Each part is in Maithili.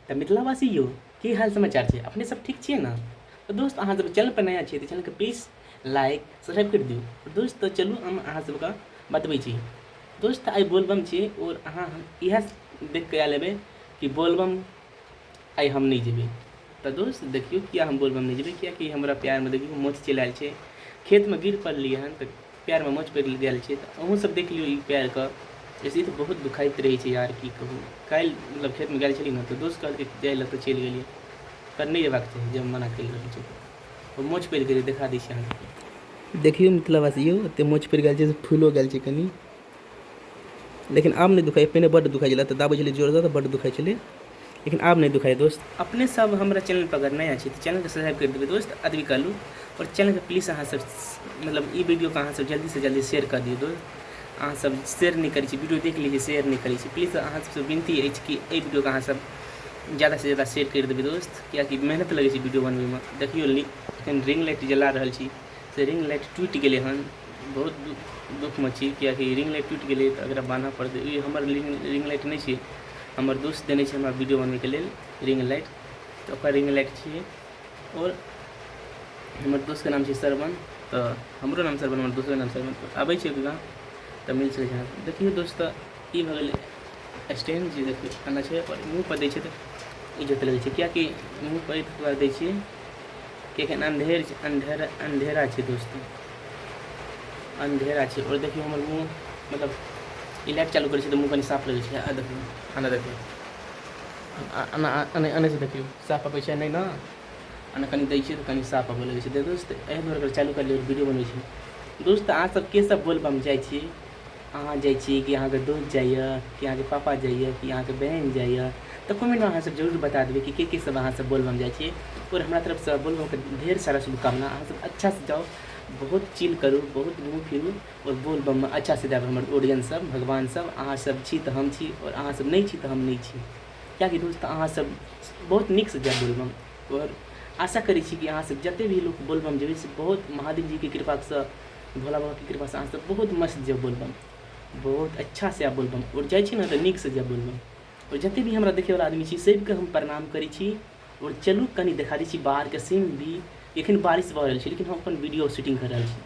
तऽ मिथिलावासी यौ, की हाल समाचार छै? अपने सब ठीक छियै ने? तऽ दोस्त, अहाँ सब चैनल पर नया छियै तऽ चैनलके प्लीज लाइक सब्सक्राइब करि दियौ। दोस्त, तऽ चलू हम अहाँ सबके बतबै छी। दोस्त, आइ बोलबम छै आओर अहाँ हम इएह देख कऽ आयल हेबै कि बोलबम आइ हम नहि जेबै। तऽ दोस्त देखियौ, किया हम बोलबम नहि जेबै? किएकि हमरा पएरमे देखियौ मोच चलि आयल छै। खेतमे गिर पड़लियै हन तऽ पएरमे मोच पड़ि गेल छै। तऽ अहूँ सब देख लियौ ई पएरके, ऐसे तऽ बहुत दुखाइत रहै छै यार, की कहू। काल्हि मतलब खेतमे गेल छलियै ने तऽ दोस्त कहलकै जाइ लए, तऽ चलि गेलियै, पर नहि जेबाक चाही जब मना करि रहल छै। तऽ मोच पड़ि गेलै, देखा दै छी अहाँके। देखियौ मिथिलावासी यौ, एते मोच पड़ि गेल छै से फूलो गेल छै कनि, लेकिन आब नहि दुखाइ। पहिने बड्ड दुखाइ छलै, तऽ दाबै छलियै जोरसँ तऽ बड्ड दुखाइ छलै, लेकिन आब नहि दुखाइ। दोस्त, अपने सब हमरा चैनल पर अगर नया छी तऽ चैनलके सब्सक्राइब करि देबै दोस्त, अदबी कहलू। आओर चैनलके प्लीज अहाँ सब मतलब ई वीडियोके अहाँ सब जल्दीसँ जल्दी शेयर कऽ दियौ। दोस्त, अहाँ सब शेयर नहि करै छी, वीडियो देख लै छी, शेयर नहि करै छी। प्लीज अहाँ सबसँ विनती अछि कि एहि वीडियोके अहाँ सब ज्यादासँ ज्यादा शेयर करि देबै दोस्त, किएकि मेहनत लगै छै वीडियो बनबैमे। देखियौ, एखन रिंग लाइट जला रहल छी से रिंग लाइट टूटि गेलै हन। बहुत दुःखमे छी, किएकि रिंग लाइट टूटि गेलै तऽ एकरा बान्हऽ पड़तै। ई हमर रिंग लाइट नहि छियै, हमर दोस्त देने छै हमरा वीडियो बनबैके लेल रिंग लाइट, तऽ ओकर रिंग लाइट छियै। आओर हमर दोस्तके नाम छै श्रवण, तऽ हमरो नाम श्रवण, हमर दोस्तके नाम श्रवण। तऽ आबै छै गाम तऽ मिल सकै छै। देखियौ दोस्त, ई भऽ गेलै स्टैंड जे देखियौ एना छै आओर मुँहपर दै छै तऽ इज्जत लगै छै, किएकि मुँहपर एहि दुआरे दै छियै कि एखन अन्धेर छै, अन्धेरा छै दोस्त, अन्धेरा छै। आओर देखियौ हमर मुँह, मतलब ई लाइट चालू करै छै तऽ मुँह कनि साफ लगै छै। आ देखियौ, एना देखियौ, एना एना एनासँ देखियौ, साफ अबै छै नहि ने? एना कनि दै छियै तऽ कनि साफ अबै लगै छै। दोस्त, एहि दुआरे चालू करलियै, वीडियो बनबै छी। दोस्त, अहाँ सब के सब बोलबम जाइ छी? अहाँ जाइ छी कि अहाँके दोस्त जाइए, कि अहाँके पापा जाइए, कि अहाँके बहन जाइए? तऽ कमेंटमे अहाँ सब जरूर बता देबै कि के के सब अहाँ सब बोलबम जाइ छियै। आओर हमरा तरफसँ बोलबमके ढेर सारा शुभकामना। अहाँ सब अच्छासँ जाउ, बहुत चिल करू, बहुत घूमू फिरू आओर बोलबममे अच्छासँ जायब। हमर ऑडियंस सब, भगवान सब, अहाँ सब छी तऽ हम छी आओर अहाँ सब नहि छी तऽ हम नहि छी, किएकि दोस्त अहाँ सब बहुत नीकसँ जायब बोलबम। आओर आशा करै छी कि अहाँ सब जते भी लोक बोलबम जेबै से बहुत महादेव जीके कृपासँ, भोला बाबाके कृपासँ अहाँ सब बहुत मस्त जायब बोलबम, बहुत अच्छासँ आयब बोलबम। आओर जाइ छी ने तऽ नीकसँ जायब बोलबम। आओर जते भी हमरा देखैवला आदमी छी सबके हम प्रणाम करै छी। आओर चलू कनि देखा दै छी बाहरके सीन भी। एखन बारिश भऽ रहल छै, लेकिन हम अपन वीडियो शूटिंग कऽ रहल छी।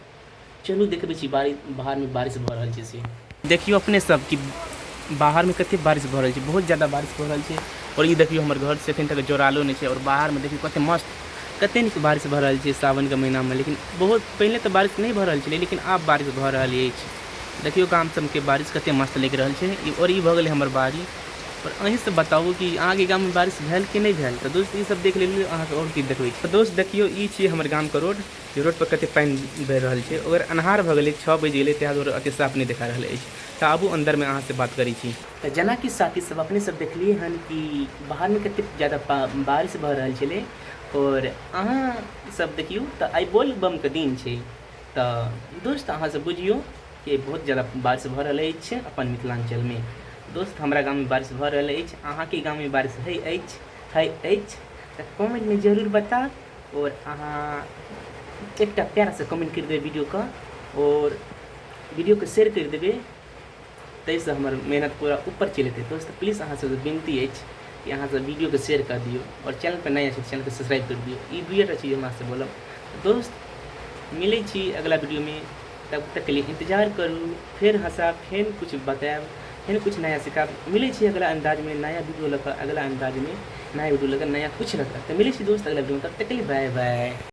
चलू देखबै छी बारिश, बाहरमे बारिश भऽ रहल छै से। देखियौ अपने सब कि बाहरमे कते बारिश भऽ रहल छै, बहुत ज्यादा बारिश भऽ रहल छै। आओर ई देखियौ, हमर घर से एखन तक जोड़ालो नहि छै। आओर बाहरमे देखियौ कते मस्त, कते नीक बारिश भऽ रहल छै सावनके महीनामे। लेकिन बहुत पहिने तऽ बारिश नहि भऽ रहल छलै, लेकिन आब बारिश भऽ रहल अछि। देखियौ गाम सबके बारिश कते मस्त लागि रहल छै। आओर ई भऽ गेलै हमर बाड़ी। आओर अहीं सब बताबू कि अहाँके गाममे बारिश भेल कि नहि भेल? तऽ दोस्त, ई सब देख लेलियै, अहाँके आओर की देखबै छी? दोस्त देखियौ, ई छियै हमर गामके रोड, जे रोडपर कते पानि भरि रहल छै। अगर अन्हार भऽ गेलै, 6 बजि गेलै, ताहि दुआरे एते साफ नहि देखा रहल अछि। तऽ आबू अन्दरमे अहाँसँ बात करै छी। तऽ जेनाकि साथी सब, अपने सब देखलियै हन कि बाहरमे कतेक ज्यादा बारिश भऽ रहल छलै। आओर अहाँ सब देखियौ तऽ आइ बोलबमके दिन छै। तऽ दोस्त, अहाँ सब बुझियौ कि बहुत ज्यादा बारिश भऽ रहल अछि अपन मिथिलाञ्चलमे। दोस्त, हमरा गाममे बारिश भऽ रहल अछि, अहाँके गाममे बारिश होइ अछि, होइ अछि तऽ कमेंटमे जरूर बताउ। आओर अहाँ एकटा प्यारासँ कमेंट करि देबै वीडियोके आओर वीडियोके शेयर करि देबै, ताहिसँ हमर मेहनत पूरा ऊपर चलि जेतै। दोस्त, प्लीज अहाँ सबसँ विनती अछि कि अहाँ सब वीडियोके शेयर कऽ दियौ आओर चैनल पर नया छै चैनलके सब्सक्राइब करि दियौ। ई दुइएटा चीज हमरा से बोलब। दोस्त, मिलै छी अगला वीडियोमे, तब तक के लिए इंतजार करू। फेर हँसाब, फेर कुछ बतायब, फेर कुछ नया सिखाब। मिलै छी अगला अन्दाजमे नया वीडियो लऽ कऽ, अगला अन्दाजमे नया वीडियो लऽ कऽ, नया कुछ लऽ कऽ। तऽ मिलै छी दोस्त अगला वीडियोमे, तब तक के लिए बाय बाय।